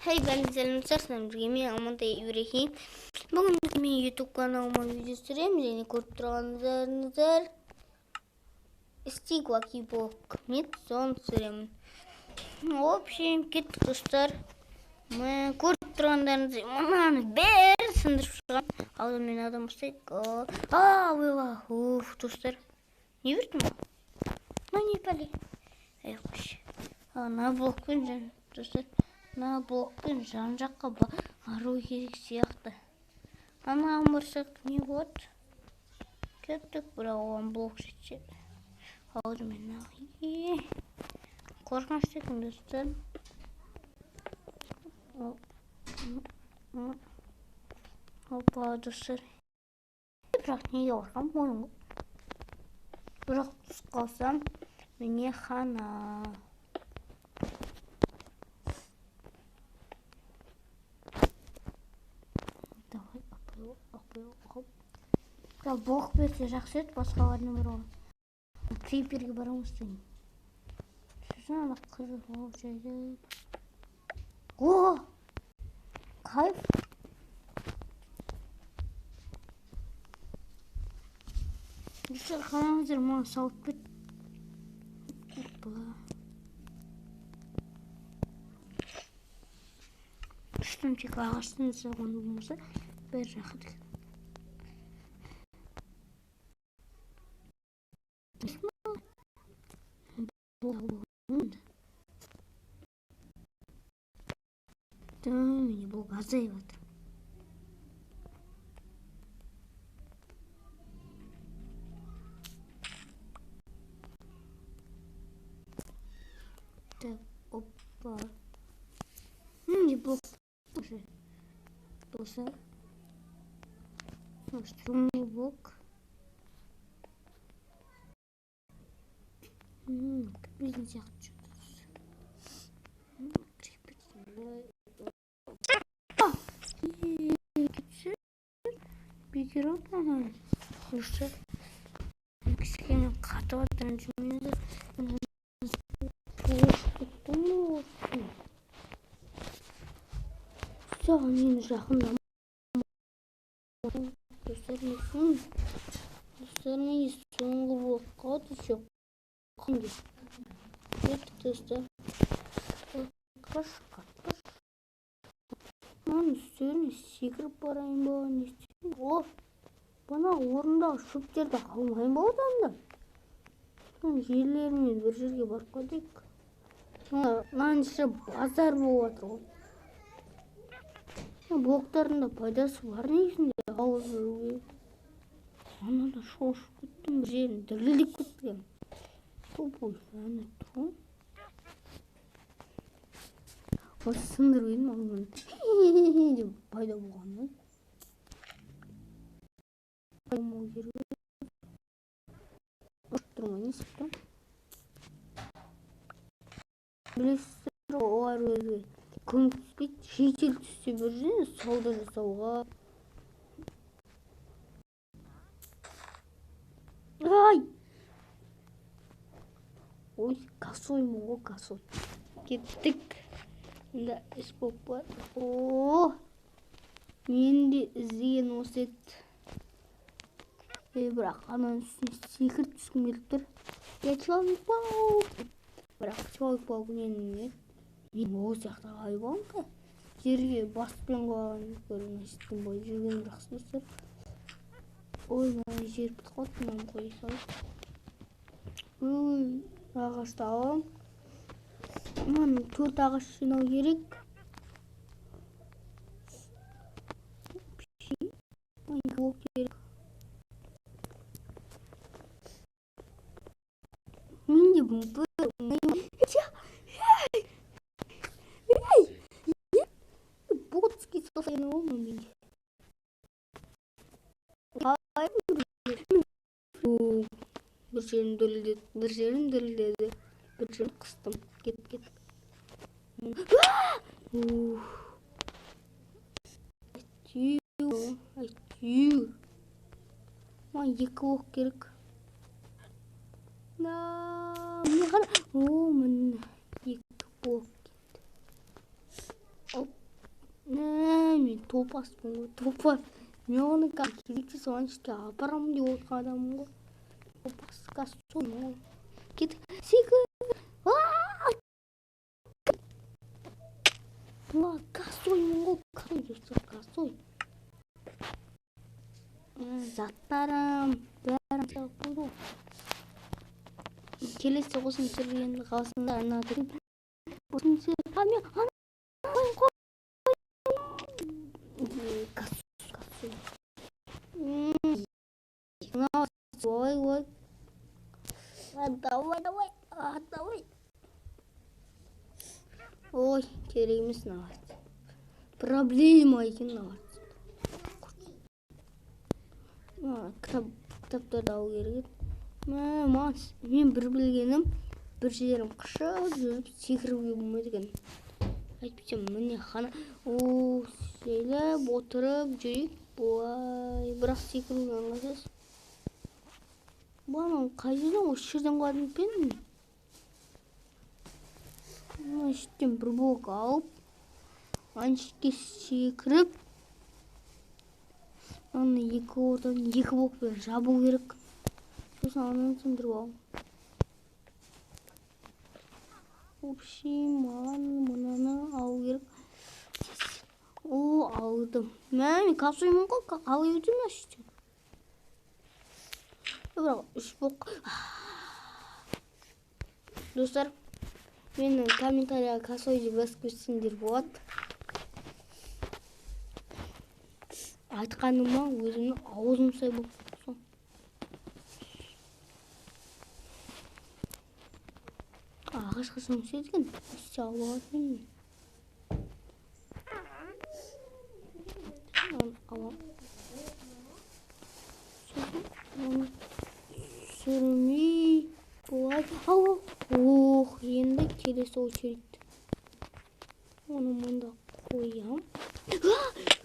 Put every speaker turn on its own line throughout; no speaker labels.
Hey, ben Selim бірге Амантай Ибрахим. Бүгін мен YouTube каналыма видео түсіремін және көріп тұрғандарыңыздар Стик Лаки Блок мен соны түсіремін. В общем, кеттік, достар. Мен көріп тұрғандарыңыздай мынаны бәрін сындырып шығамын. Алдымен адам ұстайық. А, ойла, уф, достар. Не берді маған? Мына не пәле? Ей, қойшы. Ана блокпен жан, достар. Мына блокпен жан жаққа бару керек сияқты. Анаған барсақ не болады? Кеттік, бірақ оған блок жетсе. Алдымен қорқынышты екен, достар. Опа, достар. Бірақ неге қорқамын ойын ғой. Бірақ түсіп қалсам, міне хана. Давай, апай, хоп. Блок берсе жақсы еді, басқаларына баруға. Криперге барамыз деймін. Сосын ана қыз болып жайды. О! Кайф! Достар, қараңыздар, маған сауыт бет. Опа. Үстім тек ағаштан жасалған болмаса, бәрі рахат екен. Міне, бұл азайып жатыр. Так, опа. Міне блок уже. Болса. Соңғы блок. Күтпейтін сияқты. Бекер ана. Достар. Кішкене қатып жатыр, ренжімеңіздер. Саған енді жақындама. Достар, достар, мен соңғы блок қалды еще. Кеттік, достар. Қаш, қаш. Мынаның үстеріне секіріп барайын ба, не істеймін? О, бана орындағы шөптерді алмайын ба одан да? Жерлерімен бір жерге барып қайтайық. Мынаның іші базар болып жатыр ғой. Блоктардың да пайдасы бар негізінде, алып жүруге. Анада шошып кеттім, бір жерім дірілдеп кетті. Тупой, ана тұр. Осы сындырып едім, алдымен деп пайда болған. Болмау керек. Тұрмай, не істеп тұрмын? Білесіздер, олар өзі көмектеспейді. Шетел түссе бір жерден сауда жасауға. Ай! Ой, косоймын ғой, косой. Кеттік. Мында іс болып бар. О! Мен де іздеген осы еді. Бірақ ананың үстіне секіріп түскім келіп тұр. Я Человек-паук. Бірақ Человек-паук менің мен ол сияқты айбан ка. Жерге баспен құлаған көріністің бойы жүрген жақсы, достар. Ой, мына жер бітіп қалды, мынаны қоя салайық. Ой, ағашты аламын. Мынаны 4 ағаш жинау керек. Блок керек. Менде бір ботский состояние менде. Бір жерім дірілдеді, бір жерім дірілдеді, бір жерім қыстым. Кет, кет. Әйтеуір. Маған 2 оқ керек. Міне қара. О, міне 2 блок кетті. Оп. Мен топаспын ғой, топас. Мен оны кезекте соған жерге апарамын деп отырған адаммын ғой. Топас, косой ғой. Кеттік. Секір. Косоймын ғой, косой, достар, косой. Заттарым бәрін қойды ғой. Келесі осыны түсіргенді қаласыңдар, ана осыны мен ана косой. Ой, ой. Давай, давай, давай. Ой, керек емес мынау. Проблема екен мынау. Кітаптарды алу керек еді. Мен бір білгенім, бір жерім қышып жүріп секіруге болмайды екен. Әйтпесе міне қана о сөйлеп отырып жүрейік былай, бірақ секіруге ыңғайсыз. Бұны қай жерден, осы жерден құладым екен? Мына шеттен бір блок алып, ана шетке секіріп, ана екі ортаны екі блокпен жабу керек. Сосын ананы сөндіріп алу. В общем, маған мынаны алу керек. О, алдым. Мә, мен косоймын ғой, қалай өтемін мына шеттен? Бірақ үш блок. Достар, менің комментарияға косой деп жазып кетсеңдер болады. Айтқаныма өзімнің аузым сай болып тұрсын. Ағаш қашан өседі екен? Өссе алып алатын едім. Аламын. Сосын түсірмей болады. Ау, ох, енді келесі очередь. Оны мында қоям.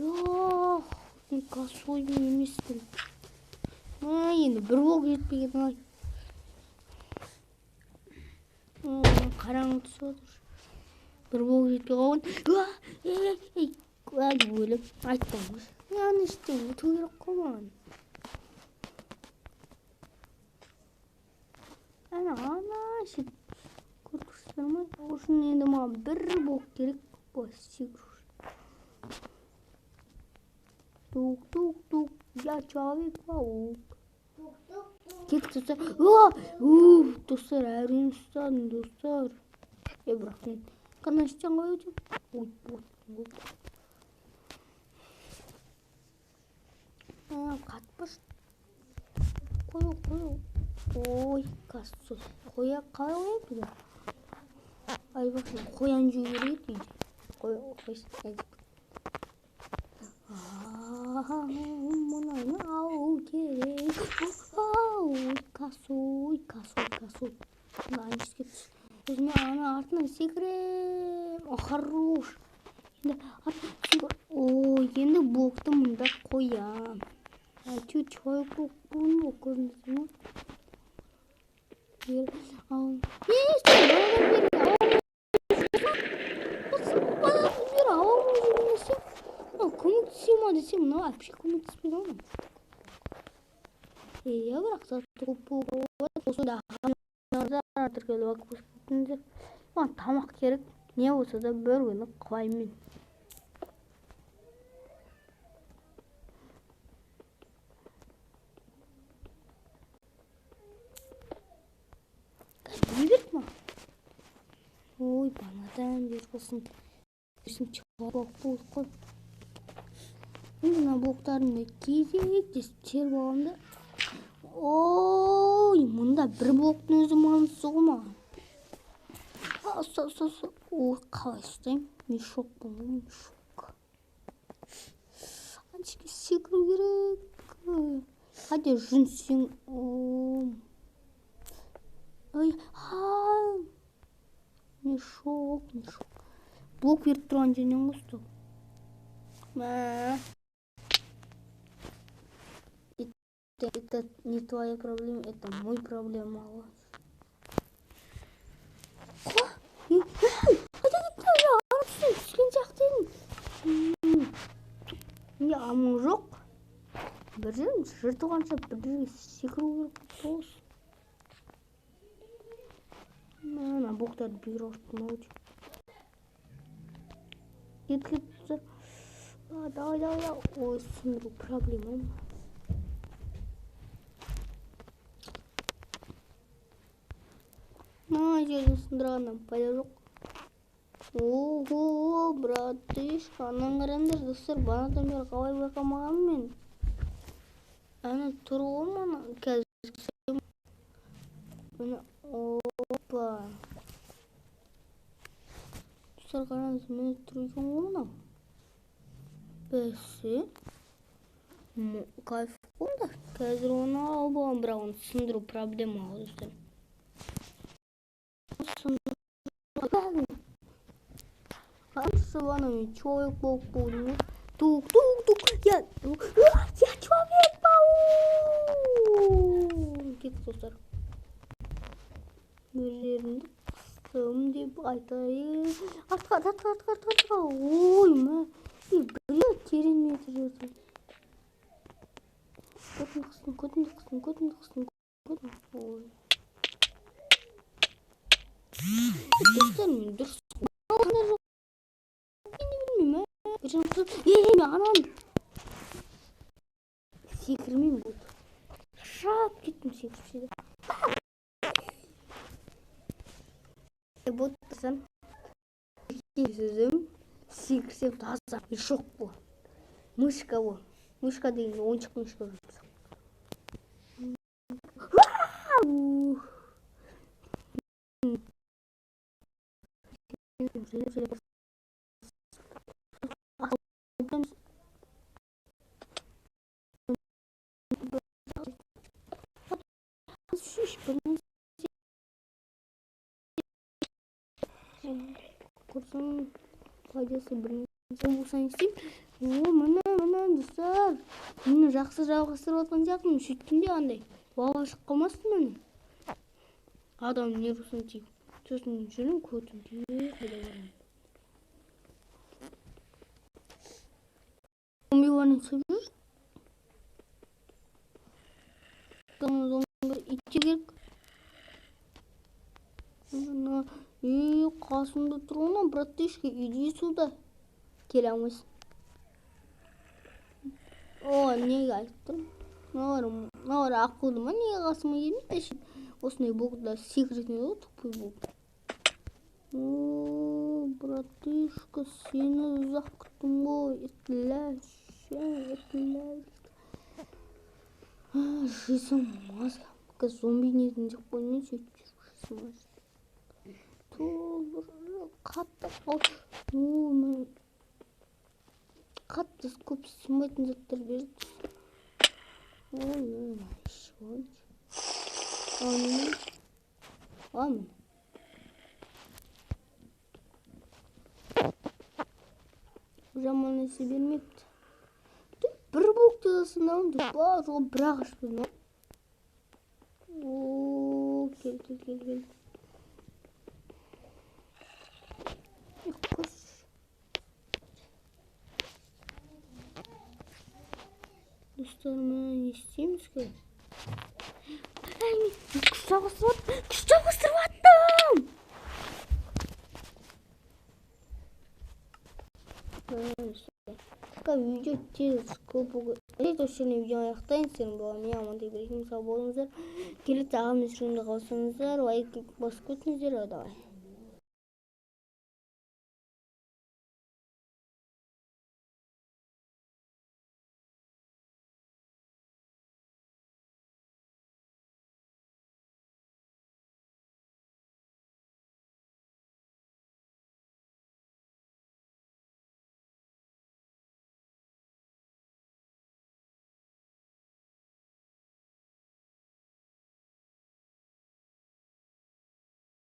Ох, мен косой емеспін. Енді бір блок жетпеген ай. Қараңғы түсіп отыр. Бір блок жетпей қалған. Өліп айттым ғой. Ана іштен өту керек қой маған. Ана, ана шет көріп тұрсыздар ма? Ол үшін енді маған бір блок керек. Былай секіру үшін. Тук, тук, тук, я человек-паук. Кеттік, достар. Уф, достар, әрең ұстадым, достар. Бірақ мен қана іштен қалай өтемін? Ой, вот, вот. Қатпыш. Қою, қою. Ой, косой. Қоя, қалай қояды бұны? Айбақ, қоян жеу керек еді үйде. Қой, қойсын. Мынаны алу керек. Ой, косой, косой, косой. Мына жерге түс. Сосын мен ана артынан секірем. О, хорош. Енді артынан секір. Ой, енді блокты мында қоям. Әйтеуір человек блок болдым ғой, көрдіңіздер ме? Ал, көмектесе ма десем, мынау вообще көмектеспейді ғой. Иә, бірақ зат көп болады. Осында тіркеліп алып кетіңдер. Маған тамақ керек. Не болса да бір күні құлаймын мен. Не берді маған? Ой, банадан бер болсын. Өзім человек болып қой. Енді мына блоктарымды кезектесіп теріп аламын да. Ой, мұнда бір блоктың өзі маңызды ғой маған. Ұста, ұста, ұста. Ой, қалай ұстаймын? Мешок бұл, мешок. Ана жерге секіру керек. Хотя жүн сен. Ой, мешок, мешок. Блок беріп тұрған жерінен ғой ұстау. Мә. Это не твоя проблема, это мой проблема. Қайда кетті? Ана түскен сияқты едім. Амал жоқ. Бір жерін жыртылғанша бір жерге секіру керек болсын. Мына боқтарды бері ұрттым ау деймін. Кет, кет, достар. Давай, давай, давай. Ой, сындыру проблема ма? Мына жерден сындырғаннан пайда жоқ. Ого, братишка, анан қараңдар, достар, бағанадан бері қалай байқамағанмын мен. Ана тұр ғой мына, қазір. Міне, опа. Достар, қараңыз, міне тұр екен ғой мынау. Бәсе. Кайф қой да. Қазір оны алып аламын, бірақ оны сындыру проблема ғой, достар. Человек паук болдым. Тук, тук, тук. Я человек паук. Кет, достар. Бір жерімді қыстым деп айтайын. Артқа, артқа, артқа, артқа, артқа. Ой, мә. Бля, терең метр жерде. Көтімді қыстым, көтімді қыстым, көтімді қыстым, көтімді. Ой. Достар, мен дұрыс жоқ. Мен білмеймін, ә. Бір жерім қысып, ей, ей, мен ананы секірмеймін болды. Шап кеттім секіріп жерде. Вот десем, сөзім секірсем таза мешок бұл. Мышка бұл. Мышка деген ойыншық мышка. Құрсын пайдасы бір болса не істеймін? О, міне, міне, достар. Міне жақсы жалғастырып жатқан сияқтымын. Сөйткенде андай бала шығып қалмасын міне. Адам нервысын тиіп. Сосын жүрмін, көтім тиіп, қайда барамын? Зомбилар не істеп жүр? Зомби итте керек. Мына, ей, қасымда тұр ғой, братишка, иди сюда. Келе алмайсың. О, неге айтып тұрмын? Мыналар ақылды ма? Неге қасыма келмейді? Осындай блокта секіретін еді ғой, тупой блок. О, братишка, сені ұзақ күттім ғой. Жесем маза. Қазір зомби нетін деп қоймай сөйтіп жүріп жесем маза. Қатты о, мен қатты көп сынбайтын заттар берді. Ой, міне, міне. Жаман нәрсе бермепті. Бір блокты да сындырамын деп барлығы бір ағаш берді. О, кел, кел, кел, кел. Достар, мына не істейміз қазір? Әй, мен күш жалғастырып күш жалғастырып аттым! Видео тез көп болды. Осы жерден видео аяқтайын. Сіздермен болған мен Амантай Ибрахим. Сау болыңыздар. Келесі ағам түсіргенді қаласаңыздар, лайк басып кетіңіздер. Давай.